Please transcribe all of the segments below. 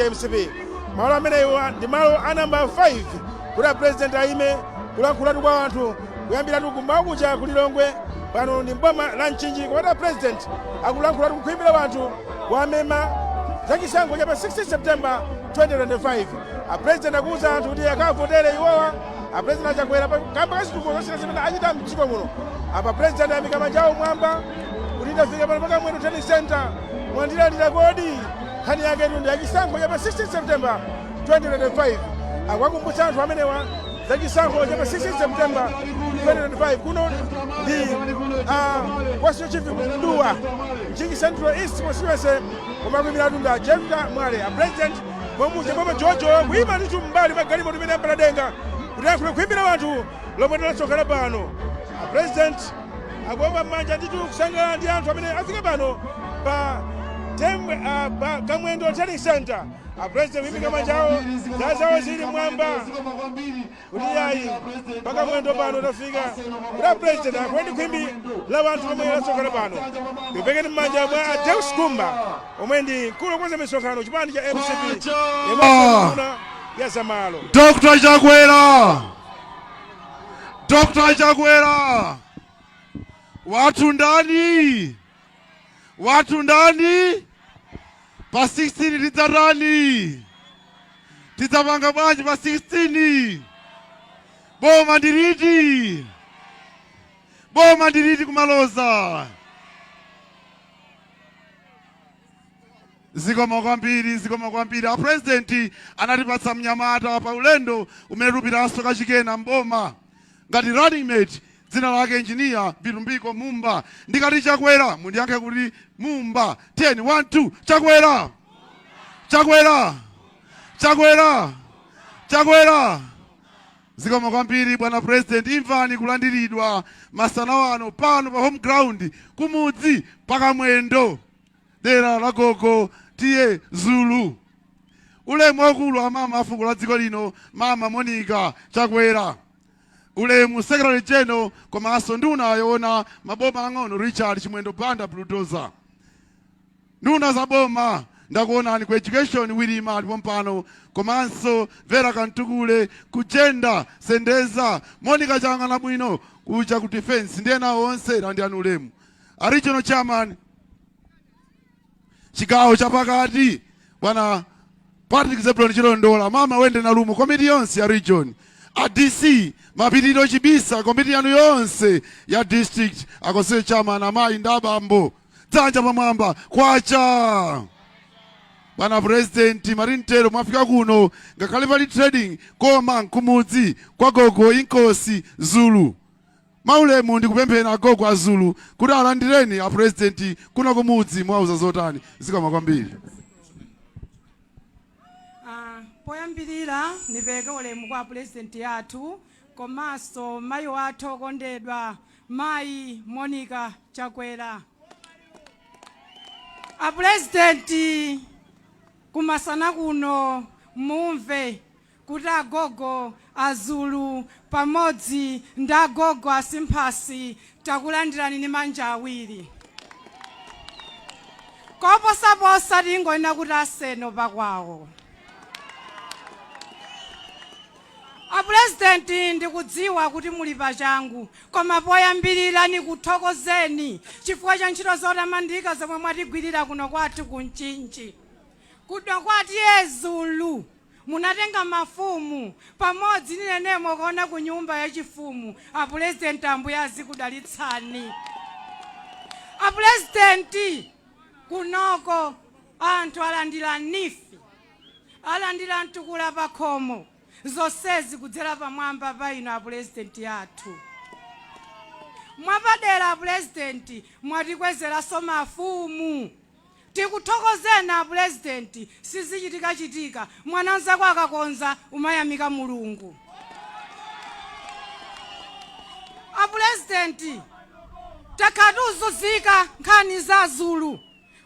cha MCP. Malo amenewa ndi malo a namba 5 kuti a president ayime kulankhulatu kwa anthu kuyambiratu kummawa kuja ku Lilongwe. Pano ndi mboma la Mchinji, komatu a president akulankhulatu kukhuimbira anthu kuwamema za chisankho cha pa 16 September 2025. A president akuwuza anthu kuti akavotere iwowa, a president Achakwera, kamba kazitukuko zosiyana zimene achita mdziko muno. Apa president ayamika manja awo mwamba kuti tafika pano paKamwendo Training Center, mwandilandira kodi? Nkhani yake ndi yachisankho cha pa 16 September 2025. Akuwakumbutsa anthu amenewa za chisankho cha pa 16 September 2025. Kuno ndi constituency chief Mduwa, Mchinji Central East constituency, koma kuimiratu nda Jefta Mwale. A president mwamuja mwama jojo kuyima ndithu mbali magalimoto imene ambaladenga kuti ayankhule kuimbira anthu lomwe tinasonkhana pano. A president akuomba m'manja ndithu kusangalala ndi anthu amene afika pano pa Tembwe, pa Kamwendo Training Center. A president kuyimika manja awo, zala zawo zili mwamba kuti yayi, paKamwendo pano tafika kuti a president akuendi khwimbi la anthu lomwe lasonkhana pano. Ndipekeni m'manja mwa Deus Kumba omwe ndi mkulu wokonza misonkhano chipani cha MCP yemwe ya zamalo. Dr. Chakwera, Dr. Chakwera, wathu ndani? Wathu ndani? Pa 16 tidzatani? Tidzapanga bwanji pa 16? Boma ndiliti? Boma ndiliti kumaloza? Zikomo kwambiri, zikomo kwambiri. A president anatipatsa mnyamata pa ulendo umene tupitanso kachikena mboma ngati running mate, dzina lake Engineer Vitumbiko Mumba. Ndikati Chakwera, mundiyankhe kuti Mumba. 10 1 2, Chakwera, Chakwera, Chakwera, Chakwera! Zikomo kwambiri, bwana president. Imvani kulandiridwa masana wano pano pa home ground, kumudzi paKamwendo, dera la gogo T/A Zulu. Ulemu waukulu amama a fuko la dziko lino, Mama Monica Chakwera. Ulemu Secretary General komanso nduna yoona maboma ang'ono, Richard Chimwendo Banda Bulldozer. Nduna za boma, ndakuonani. Ku education, Wirima alipo mpano, komanso Vera Kantukule. Ku gender, Sendeza Monica Chang'ana bwino. Kuja ku defense ndi ena onse, landirani ulemu. A regional chairman chigawo chapakati, bwana Patrick Zebulon Chilondola, mama Wende Nalumo, komiti yonse ya region, a DC Mapitiro Chibisa, komiti yanu yonse ya district, akonseye chairman, amayi ndi abambo, dzanja pamwamba, kwacha! Bwana president Marintero, mwafika kuno ngakhale pali trading, koma nkumudzi kwa gogo Inkosi Zulu. Maulemu, ndikupemphera agogo a Zulu kuti alandireni a president kuno kumudzi. Mwauza zotani? Zikomo kwambiri. Poyambirira nipereke ulemu kwa purezidenti yathu komanso mayi wathu okondedwa, Mayi Monica Chakwera. Apurezidenti, kumasana kuno mumve kuti agogo Azulu pamodzi ndi agogo Asimphasi takulandirani ndi manja awiri. Koposaposa tingonena kuti aseno pakwawo. Apurezidenti, ndikudziwa kuti muli pachangu, koma poyambirira nikuthokozeni chifukwa cha ntchito zotamandika zomwe mwatigwirira kuno kwathu ku Mchinji. Kuno kwa T/A Zulu munatenga mafumu pamodzi ninenemo kuona ku nyumba yachifumu. Apurezidenti, Ambuye azikudalitsani. Apurezidenti, kunoko anthu alandira NEEF, alandira mtukula pakhomo, zonsezi kudzera pamwamba pa inu apurezidenti athu. Mwapadera, apurezidenti, mwatikwezeranso mafumu. Tikuthokozeni, apurezidenti. Sizichitikachitika, mwana mzako akakonza umayamika Mulungu. Apurezidenti, takhala tikuzunzika nkhani za Zulu,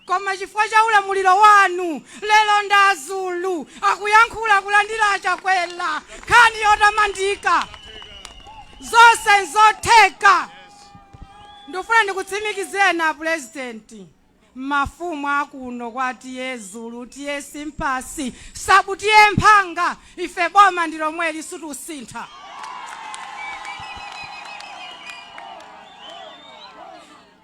koma chifukwa cha ulamuliro wanu lero ndi Azulu akuyankhula kulandira Achakwera. Nkhani yotamandika, zonse nzotheka. Ndikufuna ndikutsimikizeni, apurezidenti. Mafumu akuno kwa T/A Zulu, T/A Simpasi, sub T/A Mphanga, ife boma ndi lomweli, situsintha.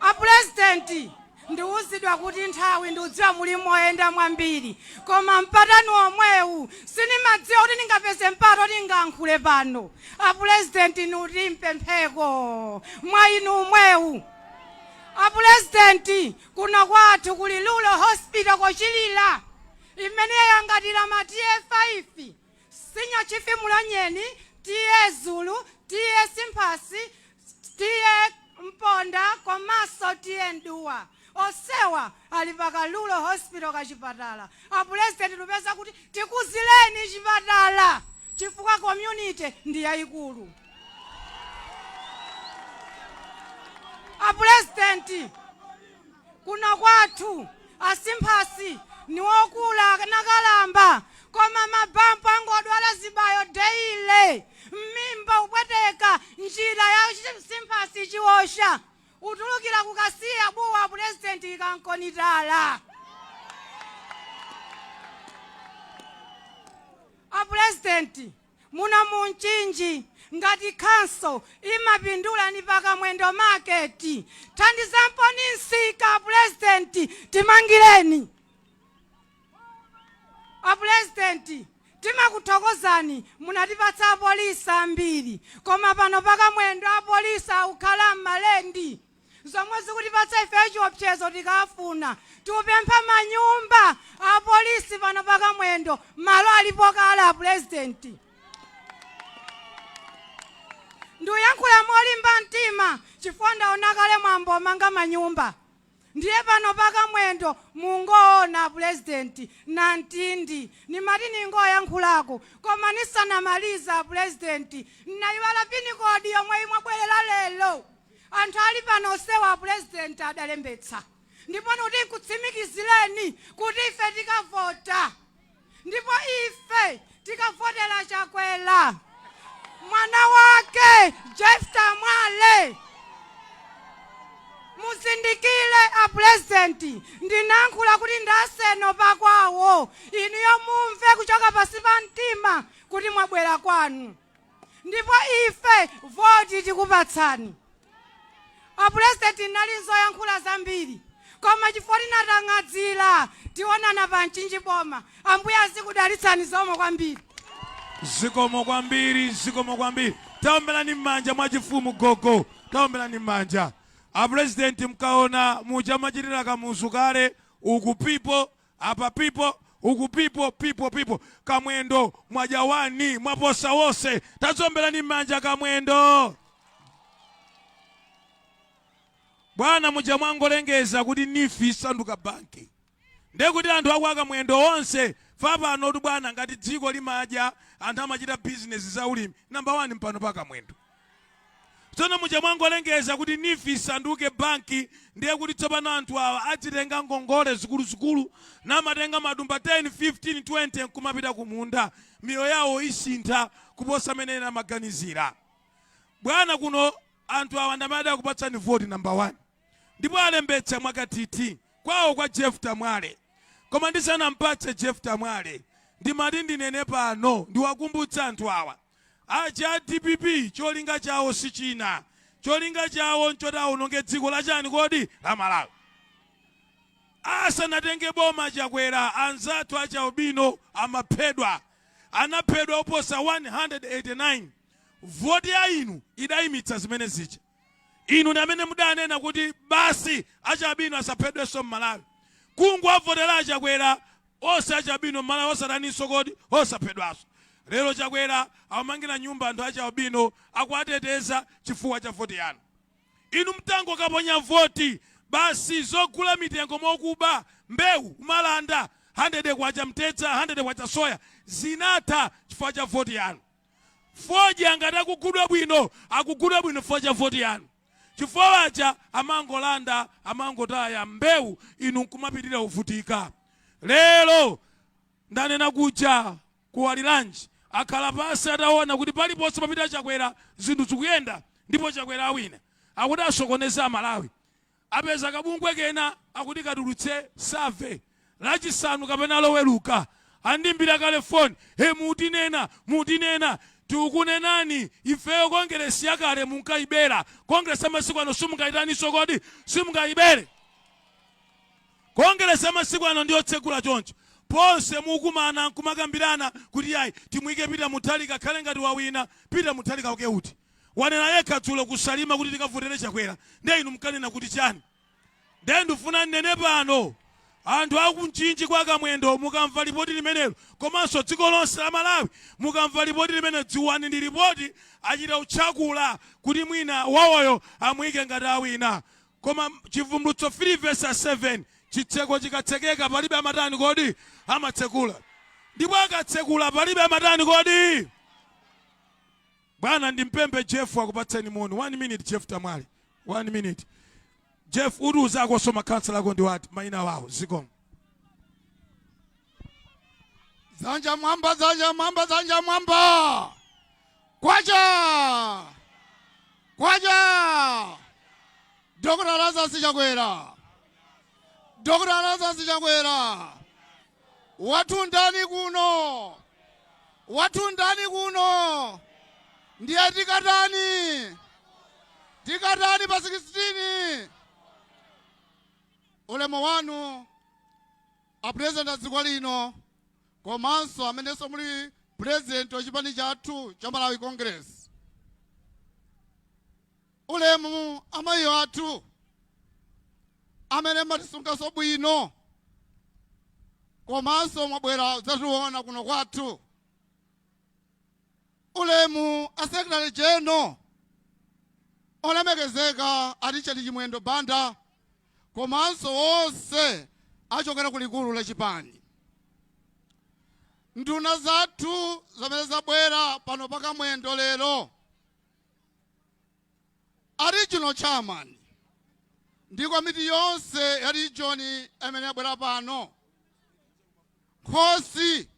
Apurezidenti, ndiwuzidwa kuti nthawi, ndiudziwa muli moyenda mwambiri, koma mpatani omwewu sinimadziwa kuti ndingapeze mpato ndingayankhule pano. Apurezidenti, nuti mpempheko mwa inu umwewu. Apurezidenti, kuno kwathu kuli Rural Hospital kochilira imene yayangatira ma T/A 5, Senior Chief Mulanyeni, T/A Zulu, T/A Simphasi, T/A Mponda komanso T/A Mduwa. Onsewa ali pa ka Rural Hospital kachipatala. Apurezidenti, tupeza kuti tikuzileni chipatala chifukwa community ndi yayikulu. Apurezidenti, kuno kwathu asimphasi ni wokula nakalamba, koma mabambo angodwala zibayo daily, mmimba upweteka, njira ya Simphasi Chiwosha utulukira kukasiya buwa. Purezidenti, ikankonitala. Apurezidenti, muno mu Mchinji ngati khanso imapindula ni pakamwendo market. Thandizamponi msika, purezidenti, timangireni. Apurezidenti, timakuthokozani, munatipatsa apolisi ambiri, koma pano pakamwendo apolisi akukhala m'malendi, zomwe zikutipatsa ife chiopsezo tikafuna. Tikupempha manyumba apolisi pano pakamwendo, malo alipo kale. Apurezidenti, ndikuyankhula molimba mtima chifukwa ndaona kale mwambo omanga manyumba. Ndiye pano pakamwendo mungoona, purezidenti, na mtindi nimati ningoyankhulako, koma nisanamaliza, purezidenti, nayiwala pin code yomwe imwabwerera lero. Anthu ali pano sewa, purezidenti, adalembetsa, ndipo nikuti nkutsimikizireni kuti ife tikavota, ndipo ife tikavotera Chakwera, mwana wake Jefta Mwale. Muzindikire, apurezidenti, ndinankhula kuti ndaseno pakwawo. Inuyo mumve kuchoka pasi pa mtima kuti mwabwera kwanu, ndipo ife voti tikupatsani. Apurezidenti, nali nzoyankhula zambiri, koma chifukwa tinatang'adzira, tionana pa Mchinji boma. Ambuye azikudalitsani zomwe kwambiri. Zikomo kwambiri, zikomo kwambiri. Taombelani m'manja mwachifumu gogo, taombelani m'manja. Apurezidenti, mkaona muja machitira Kamuzu kale, uku people, apa people, uku people, people, people. Kamwendo mwajawani, mwaposa wonse. Tazombelani m'manja Kamwendo. Bwana, muja mwangolengeza kuti NEEF isanduka banki, ndekuti anthu aku Akamwendo onse fapano kuti bwana, ngati dziko limadya, anthu amachita bizinesi za ulimi, number 1 mpano pa Kamwendo. Tsono muja mwangolengeza kuti NEEF isanduke banki, ndiye kuti tsopano anthu awa adzitenga ngongole zikuluzikulu, namatenga matumba 10, 15, 20 nkumapita kumunda. Miyoyo yawo isintha kuposa amene ena amaganizira. Bwana, kuno anthu awa ndamene adakupatsani voti number 1, ndipo alembetsa mwakathithi kwawo kwa Jefta Mwale. Koma ndisanampatse Jefta Mwale, ndimati ndinene pano, ndiwakumbutsa anthu awa aja a DPP, cholinga chawo si china, cholinga chawo nchoti awononge dziko la chani kodi? La Malawi. Asanatenge boma Chakwera, anzathu achaubino amaphedwa, anaphedwa oposa 189. Voti ya inu idayimitsa zimene zija. Inu ndi amene mudanena kuti basi, achabino asaphedwenso m'Malawi. Kungu avotera aChakwera, onse achabino m'Malawi osataninso kodi? Osaphedwanso. Lero Chakwera awamangira nyumba anthu achabino, akuwateteza chifukwa cha voti yanu. Inu mtango kaponya voti, basi, zogula mitengo mokuba, mbewu umalanda 100 kwacha mtedza, 100 kwacha soya, zinatha chifukwa cha voti yanu. Fodya ngati akugudwa bwino, akugudwa bwino chifukwa cha voti yanu, chifukwa waja amangolanda, amangotaya mbewu, inu nkumapitirira kuvutika. Lero ndanena kuja kuwaliranji, akhala pasi ataona kuti paliponse papita Chakwera zinthu zikuyenda, ndipo Chakwera awina, akuti asokoneza Amalawi. Apeza kabungwe kena akuti katulutse survey Lachisanu kapena Loweruka. Andimbira kale foni, he mutinena, mutinena. Tikukunenani ifeyo Kongeresi yakale munkayibera. Kongeresi yamasiku ano simungayitaninso kodi? Simungayibere? Kongeresi yamasiku ano ndiyotsegula choncho. Ponse mukumana nkumakambirana kuti yayi timuyike Peter Mutharika akhale ngati wawina. Peter Mutharika wake uti? Wanena yekha dzulo ku Salima kuti tikavotere Chakwera. Ndiye inu mkanena kuti chani? Ndiye ndifuna nnene pano anthu aku Mchinji kwa Kamwendo mukamva lipoti limenelo komanso dziko lonse la Malawi mukamva lipoti limenelo dziwani ndi lipoti achita kutchakula kuti mwina wawoyo amuyike ngati awina. Koma Chivumbulutso 3 verse 7 chitseko chikatsekeka palibe amatani kodi? Amatsekula. Ndipo akatsekula palibe amatani kodi? Bwana ndimpemphe Jeff akupatseni moni. 1 minute Jeff Tamwali. 1 minute. Jeff utiuzakonso makhansala ako ndi wati mayina wawo. Zikomo. Dzanja mwamba, dzanja mwamba, dzanja mwamba. Kwacha! Kwacha! Dr. Lazarus Chakwera. Dr. Lazarus Chakwera. Wathu ndani kuno? Wathu ndani kuno? Ndiye tikatani? Tikatani pa 16? Ulemu wanu a president a dziko lino komanso amenenso muli president wa chipani chathu cha Malawi Congress. Ulemu amayi athu amene mumatisunganso bwino komanso mwabwera kudzationa kuno kwathu. Ulemu a Secretary General olemekezeka a Richard Chimwendo Banda komanso onse achokera ku likulu la chipani. Nduna zathu zamene zabwera pano pa Kamwendo lero, a regional chairman ndi komiti yonse ya region imene yabwera pano, Nkhosi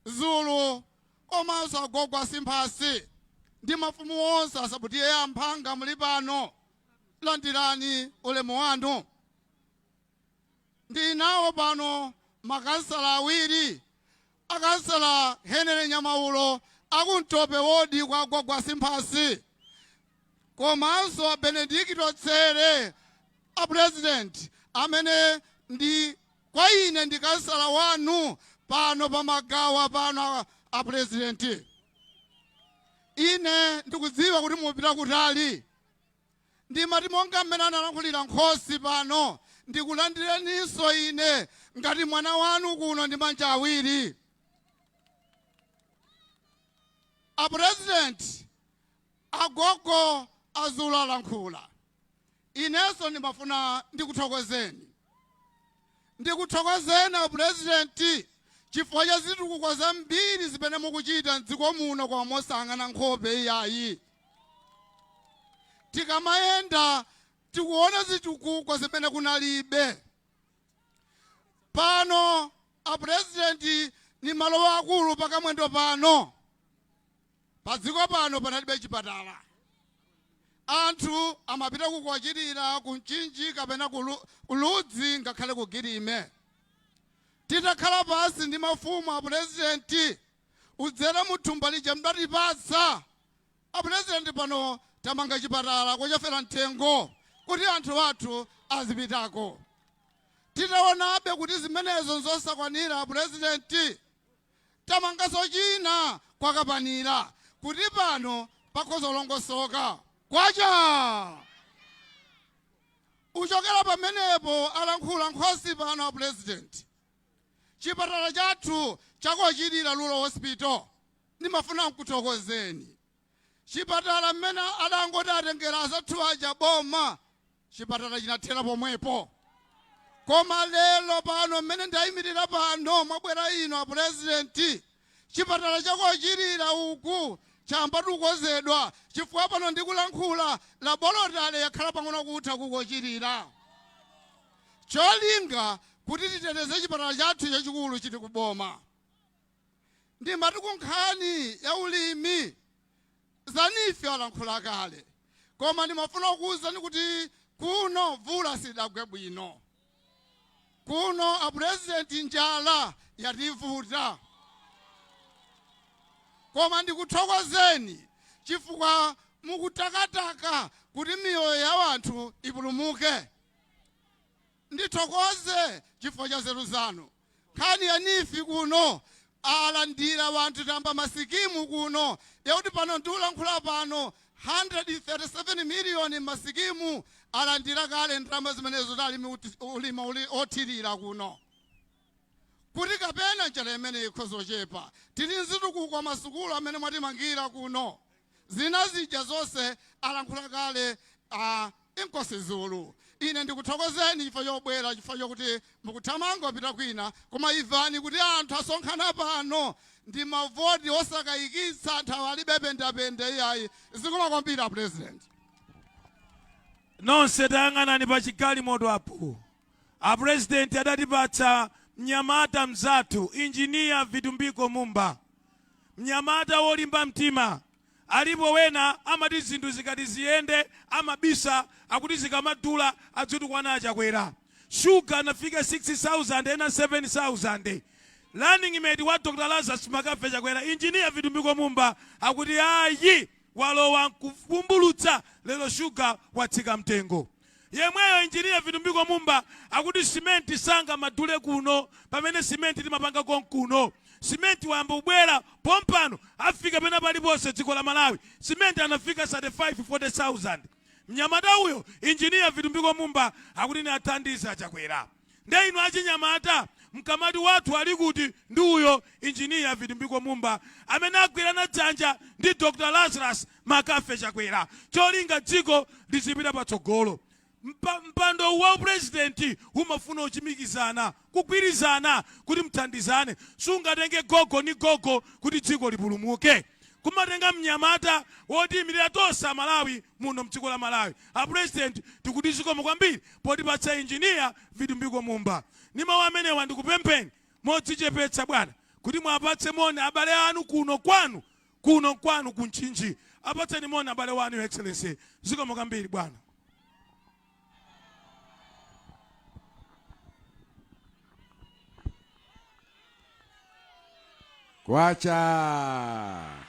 Zulu komanso agogo asimphasi ndi mafumu onse a sub T/A ya Mphanga muli pano, landirani ulemu wanu. Ndili nawo pano makansala awiri, akansala Henry Nyamaulo aku Mtope wodi kwa agogo asimphasi komanso a Benedicto Tsere a president amene ndi kwa ine ndi kansala wanu pano pa Magawa pano a president. Ine ndikudziwa kuti mupita kutali. Ndimati monga mmene analankhulira Nkhosi pano, ndikulandireninso ine ngati mwana wanu kuno ndi manja awiri. A president, agogo a Zulu alankhula. Inenso ndimafuna ndikuthokozeni. Ndikuthokozeni a president chifukwa cha zitukuko zambiri zimene mukuchita m'dziko muno koma mosayang'ana nkhope iyayi. Tikamayenda tikuona zitukuko zimene kunalibe. Pano a president ni malo akulu pa Kamwendo pano. Padziko pano panalibe chipatala. Anthu amapita kukochirira ku Mchinji kapena ku Ludzi ngakhale ku Gilime. Titakhala pansi ndi mafumu a pulezidenti udzera mu thumba lija mdatipatsa a pulezidenti pano tamanga chipatala kochafera mthengo kuti anthu athu azipitako. Titaonabe kuti zimenezo nzosakwanira a pulezidenti Tamanganso china kwa Kapanira kuti pano pakhoza kulongosoka. Kwacha! Uchokera pamenepo alankhula Nkhosi pano a President. Chipatala chathu cha Kochilira Rural Hospital ndimafuna nkuthokozeni. Chipatala mmene adangoti atengera azathu aja boma chipatala chinathera pomwepo. Koma lero pano mmene ndaimirira pano mwabwera inu a President, chipatala cha Kochilira uku chayambatu kukonzedwa chifukwa pano ndikulankhula laboratory yakhala pang'ono kutha ku Kochilira. Cholinga kuti titeteze chipatala chathu chachikulu chili ku boma. Ndimati ku nkhani ya ulimi, za NEEF alankhula kale. Koma ndimafuna kukuuzani kuti Kuno mvula sidagwe bwino. Kuno apurezidenti njala yativuta. Koma ndikuthokozeni chifukwa mukutakataka kuti miyoyo ya wanthu ipulumuke. Ndithokoze chifukwa cha nzeru zanu. Nkhani ya NEEF kuno alandira wanthu tamba masikimu kuno yakuti pano ndikulankhula pano 137 miliyoni masikimu alandira kale ndalama zimenezo talimi ulima uli othirira kuno kuti kapena njala imene ikhoza kuchepa. Tili nzitukuko masukulu amene mwatimangira kuno, zina zija zonse alankhula kale a Inkosi Zulu. Ine ndikuthokozeni chifukwa chobwera, chifukwa chokuti mukuthamanga kupita kwina, koma imvani kuti anthu asonkhana pano ndi mavoti osakayikitsa, anthu awa alibe pendapenda iyayi. Zikomo kwambiri a President. Nonse tayang'anani pa chigalimoto apo. A President adatipatsa mnyamata mzathu Engineer Vitumbiko Mumba. Mnyamata wolimba mtima. Alipo wena amati zinthu zikati ziyende amabisa akuti zikamadula adzitukwana a Chakwera. Sugar anafika 6000 ena 7000. Running mate wa Dr Lazarus Mccarthy Chakwera Engineer Vitumbiko Mumba akuti ayi walowa nkuvumbulutsa lero sugar watsika mtengo. Yemweyo Engineer Vitumbiko Mumba akuti cement sangamadule kuno pamene cement timapanga konkuno. Cement wayamba kubwera pompano afika pena paliponse dziko la Malawi. Cement anafika 35 40,000. Mnyamata uyo Engineer Vitumbiko Mumba akuti niathandize a Chakwera. Nde inu achinyamata mkamati wathu ali kuti ndi uyo Engineer Vitumbiko Mumba amene agwirana dzanja ndi Dr Lazarus Mccarthy Chakwera cholinga dziko lizipita patsogolo. Mpando wa upresident umafuna uchimikizana, kugwirizana kuti mthandizane. Sungatenge gogo ni gogo kuti dziko lipulumuke. Kumatenga mnyamata wotiyimirira tonse Amalawi muno mdziko la Malawi. A President tikuti zikomo kwambiri potipatsa Engineer Vitumbiko Mumba. Ndi mawu amenewa ndikupempheni modzichepetsa bwana kuti muwapatse moni abale anu kuno kwanu, kuno kwanu ku Mchinji. Apatseni moni abale wanu Your Excellency. Zikomo kwambiri bwana. Kwacha!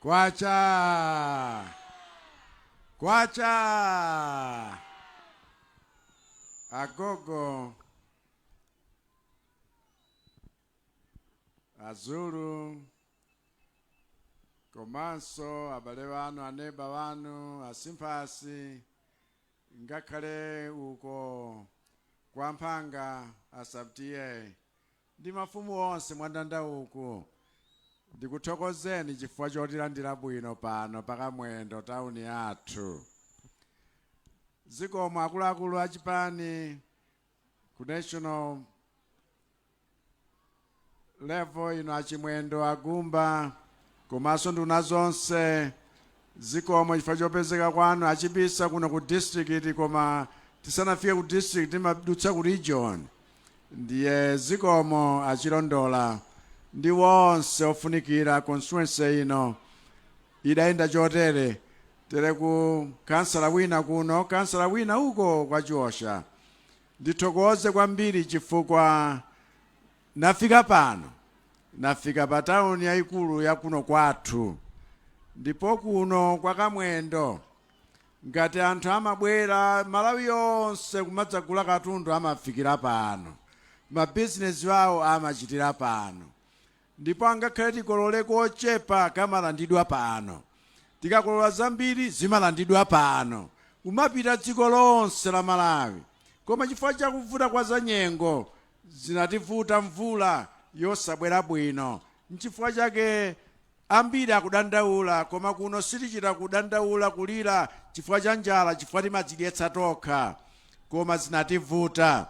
Kwacha! Kwacha! Agogo Azulu komanso abale wanu aneba wanu asimphasi ngakhale uko kwa Mphanga asabtiye ndi mafumu onse mwandanda uku, ndikuthokozeni chifukwa chotilandira bwino pano pa Kamwendo tawuni yathu. Zikomo akuluakulu a chipani ku national level, ino achimwendo agumba komanso nduna zonse, zikomo chifukwa chopezeka kwanu. Achipisa kuno ku district, koma tisanafike ku district timadutsa ku region, ndiye zikomo achilondola ndi wonse ofunikira. Constituency ino idayenda chotere tere ku kansala wina kuno, kansala wina uko kwa Chiosha. Ndithokoze kwambiri chifukwa nafika pano, nafika pa tawuni yayikulu ya kuno kwathu, ndipo kuno kwa Kamwendo ngati anthu amabwera Malawi yonse kumadzagula katundu amafikira pano, mabizinesi awo amachitira pano, ndipo angakhale tikolole kochepa kamalandidwa pano, tikakolola zambiri zimalandidwa pano, umapita dziko lonse la Malawi. Koma chifukwa chakuvuta kwa zanyengo zinativuta, mvula yosabwera bwino, nchifukwa chake ambiri akudandaula. Koma kuno sitichita kudandaula kulira chifukwa cha njala, chifukwa timadzidyetsa tokha, koma zinativuta.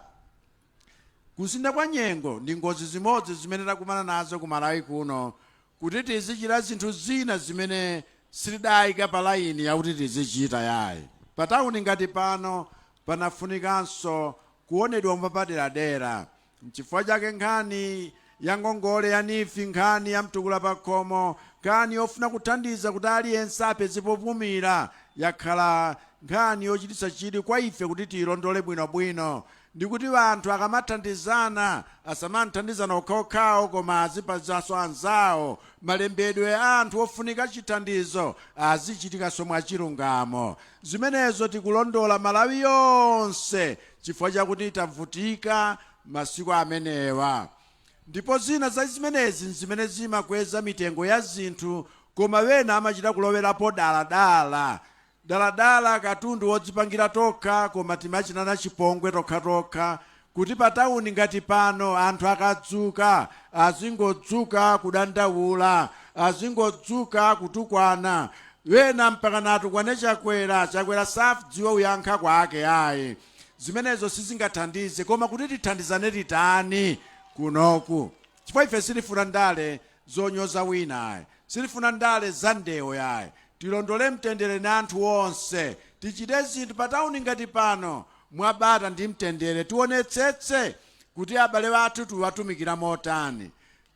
Kusintha kwa nyengo ndi ngozi zimodzi zimene takumana nazo ku Malawi kuno, kuti tizichita zinthu zina zimene sitidayika pa layini yakuti tizichita yayi. Pa tawuni ngati pano panafunikanso kuonedwa mwapaderadera. Nchifukwa chake nkhani ya ngongole ya NEEF, nkhani ya mtukula pakhomo, nkhani yofuna kuthandiza kuti aliyense apeze popumira Yakhala nkhani yochititsa chidwi kwa ife kuti tiyilondole bwinobwino, ndikuti anthu akamathandizana asamanthandizana okhaokhawo, koma azipazanso anzawo. Malembedwe a anthu ofunika chithandizo azichitikanso mwachilungamo. Zimenezo tikulondola Malawi yonse chifukwa chakuti tavutika masiku amenewa, ndipo zina za zimenezi nzimene zimakweza mitengo ya zinthu. Koma wena amachita kulowerapo daladala daladala katundu wodzipangira tokha, koma timachitana chipongwe tokhatokha, kuti pa tawuni ngati pano anthu akadzuka azingodzuka kudandaula, azingodzuka kutukwana, wena mpaka natukwane Chakwera. Chakwera sadziwa uyankha kwake ayi. Zimenezo sizingathandize. Koma kuti tithandizane titani kunoku? Chifukwa ife sitifuna ndale zonyoza wina ayi, sitifuna ndale za ndewo yayi. Tilondole mtendere na anthu onse, tichite zinthu pa tawuni ngati pano mwabata ndi mtendere. Tionetsetse kuti abale athu tiwatumikira motani.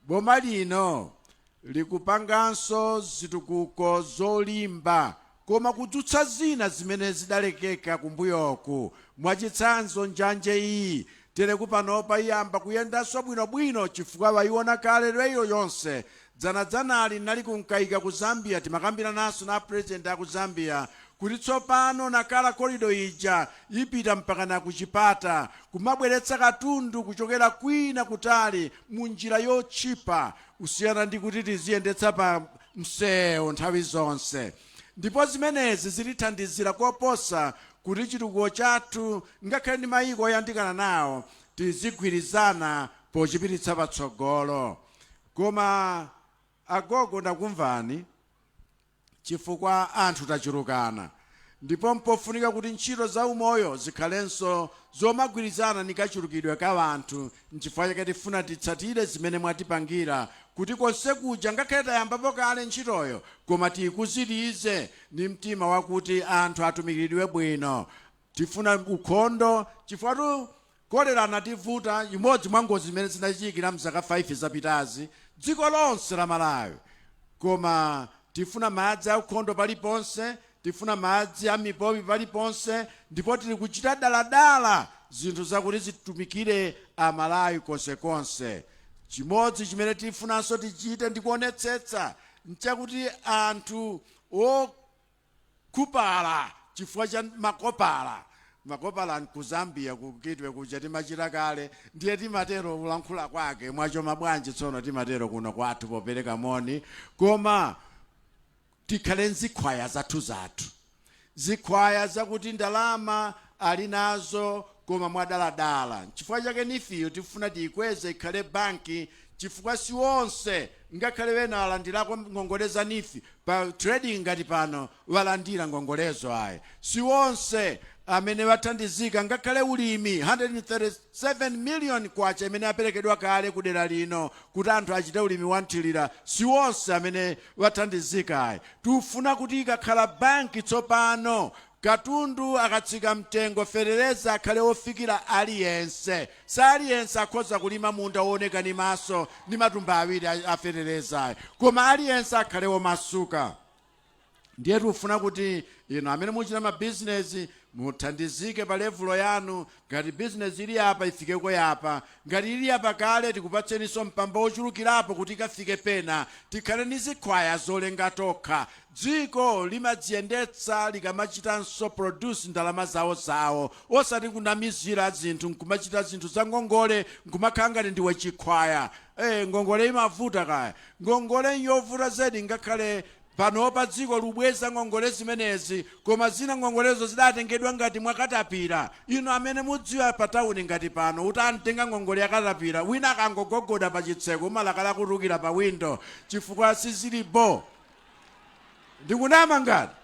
Boma lino likupanganso zitukuko zolimba, koma kudzutsa zina zimene zidalekeka kumbuyoku. Mwachitsanzo, njanje iyi tereku panopa iyamba kuyendanso bwinobwino chifukwa wayiona kale rail yonse. Dzanadzanali nali kunkayika ku Zambia, timakambiranaso na President aku Zambia kuti tsopano Nacala Corridor ija ipita mpaka na kuchipata, kumabweretsa katundu kuchokera kwina kutali mu njira yotchipa, kusiyana ndi kuti tiziyendetsa pa msewu nthawi zonse. Ndipo zimenezi zitithandizira koposa kuti chitukuko chathu, ngakhale ndi mayiko oyandikana nawo, tizigwirizana pochipititsa patsogolo. Koma agogo, ndakumvani, chifukwa anthu tachulukana, ndipo mpofunika kuti ntchito za umoyo zikhalenso zomagwirizana ndi kachulukidwe ka anthu. Nchifukwa chake tifuna titsatire zimene mwatipangira kuti konse kuja, ngakhale tayambapo kale ntchitoyo, koma tiyikuzirize ndi mtima wakuti anthu atumikiridwe bwino. Tifuna ukhondo, chifukwa kolera anativuta, imodzi mwa ngozi zimene zinachitikira mzaka 5 zapitazi dziko lonse la Malawi. Koma tifuna madzi aukhondo paliponse, tifuna madzi a mipopi paliponse, ndipo tili kuchita daladala zinthu zakuti zitumikire Amalawi konsekonse. Chimodzi chimene tifunanso tichite ndi kuonetsetsa nchakuti anthu okhupala chifukwa cha makopala, makopala ku Zambia, ku Kitwe kuja timachita kale, ndiye timatero kulankhula kwake mwachoma bwanji. Tsono timatero kuno kwathu popereka moni, koma tikhale nzikhwaya zathu zathu, zikhwaya zakuti ndalama ali nazo koma mwadaladala. Chifukwa chake NEEF-yo tifuna tiyikweze ikhale banki, chifukwa si onse, ngakhale wena alandirako ngongole za NEEF pa trading ngati pano walandira ngongolezo ayi, si onse amene wathandizika. Ngakhale ulimi, 137 million kwacha imene aperekedwa kale ku dera lino kuti anthu achite ulimi wanthirira, si onse amene wathandizika ayi. Tifuna kuti ikakhala banki tsopano, katundu akatsika mtengo, fetereza akhale ofikira aliyense. Sa aliyense akhoza kulima munda wooneka ni maso ndi matumba awiri a feterezayo, koma aliyense akhale womasuka. Ndiye tikufuna kuti inu amene muchita mabizinesi muthandizike pa level yanu. Ngati bizinesi ili apa, ifikeko yapa. Ngati ili apa kale, tikupatseninso mpamba wochulukirapo kuti ikafike pena. Tikhale ndi zikhwaya zolenga tokha. Dziko limadziyendetsa likamachitanso produce ndalama zawo zawo, osati kunamizira zinthu nkumachita zinthu za ngongole, nkumakhala ngati ndiwe chikhwaya. Ngongole imavuta kaya, ngongole yovuta zedi. Ngakhale panopa dziko lubweza ngongole zimenezi, koma zina ngongolezo zidatengedwa ngati mwakatapira. Inu amene mudziwa pa tawuni ngati pano, utamtenga ngongole yakatapira, wina akangogogoda pa chitseko umalakala kutulukira pa windo, chifukwa sizilibo. Ndikunama ngati?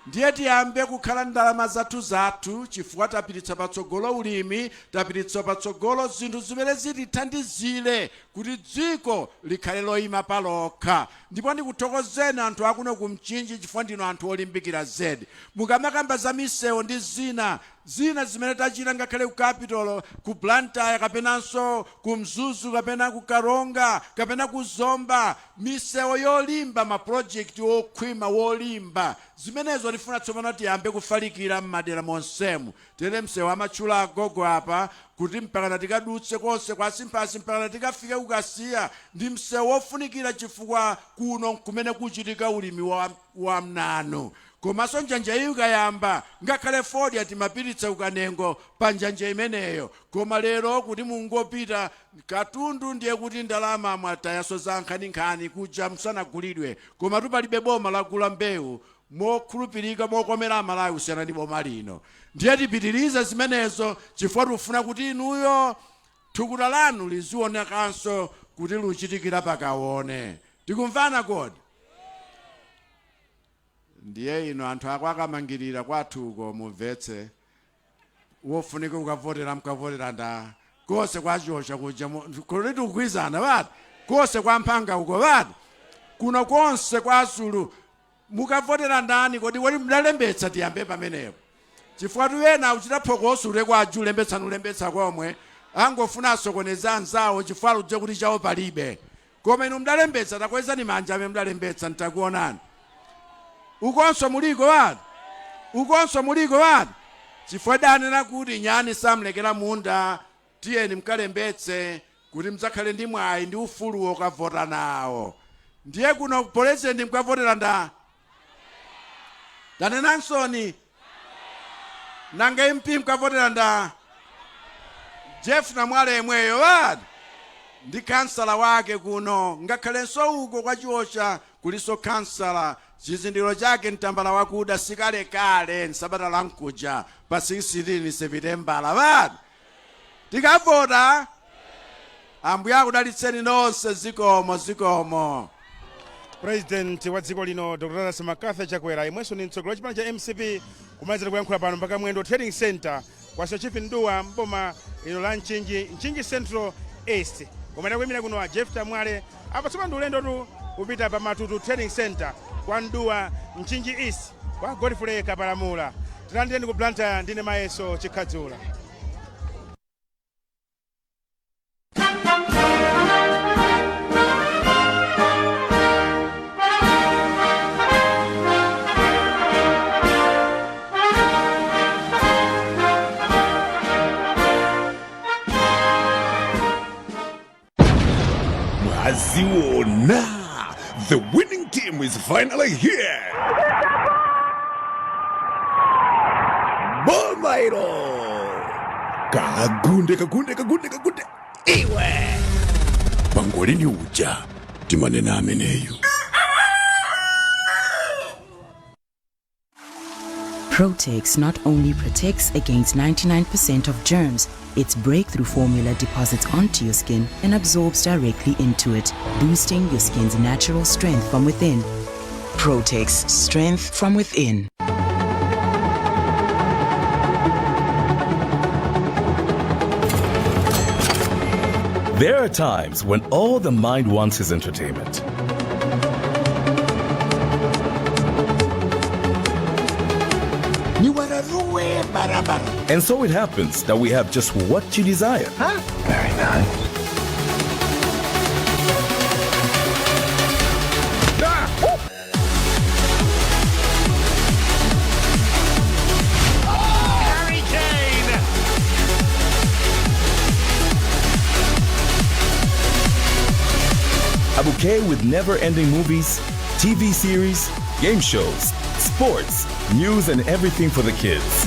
Ndiye tiyambe kukhala ndalama zathu zathu, chifukwa tapititsa patsogolo ulimi, tapititsa patsogolo zinthu zimene zitithandizire. Kuti dziko likhale loyima palokha. Ndipo ndikuthokozeni anthu akuno ku Mchinji chifukwa ndinu anthu olimbikira zedi. Mukamakamba za misewu ndi zina zina zimene tachita ngakhale ku capital, ku Blantyre kapenanso ku Mzuzu kapena ku Karonga kapena ku Zomba, misewu yolimba, ma project okhwima wolimba, zimenezo tifuna tsopano tiyambe kufalikira m'madera monsemu. Tere msewu amatchula agogo apa kuti mpakana tikadutse konse kwa Simphasi mpakana tikafike ku Kasiya ndi msewu wofunikira chifukwa kuno nkumene kuchitika ulimi wa mnanu. Komanso njanja iyi ikayamba, ngakhale fodya timapititsa ku Kanengo pa njanja imeneyo, koma lero kuti mungopita katundu ndiye kuti ndalama mwatayaso za nkhaninkhani kuja musanagulidwe. Komatu palibe boma lagula mbewu mokhulupirika mokomera Amalawi kusiyana ndi boma lino. Ndiye tipitirize zimenezo chifukwa tikufuna kuti inuyo thukuta lanu lizionekanso kuti luchitikira pakaone. Tikumvana kodi? Ndiye ino anthu ako akamangirira kwathuko mumvetse, wofunika kukavotera mkavotera nda konse kwachosha kuja kuti tikugwizana vati konse kwa Mphanga uko vati kuno konse kwa Zulu mukavotera ndani kodi? Kodi mudalembetsa? Tiyambe pamenepo chifukwa tuyena akuchita phokoso ule kwa lembetsa nulembetsa komwe angofuna asokoneza anzawo chifukwa aludze kuti chawo palibe. Koma inu mudalembetsa? Takwezani manja amene mudalembetsa, ntakuonani. Ukonso muliko wati, ukonso muliko wati, chifukwa danena kuti nyani samlekera munda. Tiyeni mkalembetse kuti mudzakhale ndi mwayi ndi ufulu wokavota nawo. Ndiye kuno president mkavotera nda? Tanenansoni. Nanga MP mkavotera nda? Jeff Namwale yemweyo wati ndi kansala wake kuno, ngakhalenso uko kwa Chiosha kuliso kansala, chizindikiro chake mtambala wakuda. Sikalekale nsabata lankuja pa 16 Sepitembala wati tikavota. Ambuye akudalitseni nonse. Zikomo, zikomo. President wa dziko lino Dr Lazarus McCarthy Chakwera, imwenso ndi mtsogoleri wa chipani cha MCP, kumalizira kuyankhula pano mpaka Mwendo Trading Center kwa Chief Nduwa mboma lino la Mchinji, Mchinji Central East. Koma ndakuyimira kuno a Jeff Tamwale apa tsopano ndi ulendotu kupita pa Matutu Trading Center kwa Nduwa, Mchinji East, kwa Godfrey Kapalamula. Tilandireni ku Blantyre, ndine Mayeso Chikhadzula. Mwaziona, the winning team is finally here. Boma ilo. Kagunde, kagunde, kagunde, kagunde. Iwe. Pangolini uja timanena ameneyu. Protex not only protects against 99% of germs, its breakthrough formula deposits onto your skin and absorbs directly into it, boosting your skin's natural strength from within. Protex, strength from within. There are times when all the mind wants is entertainment. And so it happens that we have just what you desire. Huh? Very nice. Harry Kane! A bouquet with never ending movies, TV series, game shows, sports, news, and everything for the kids.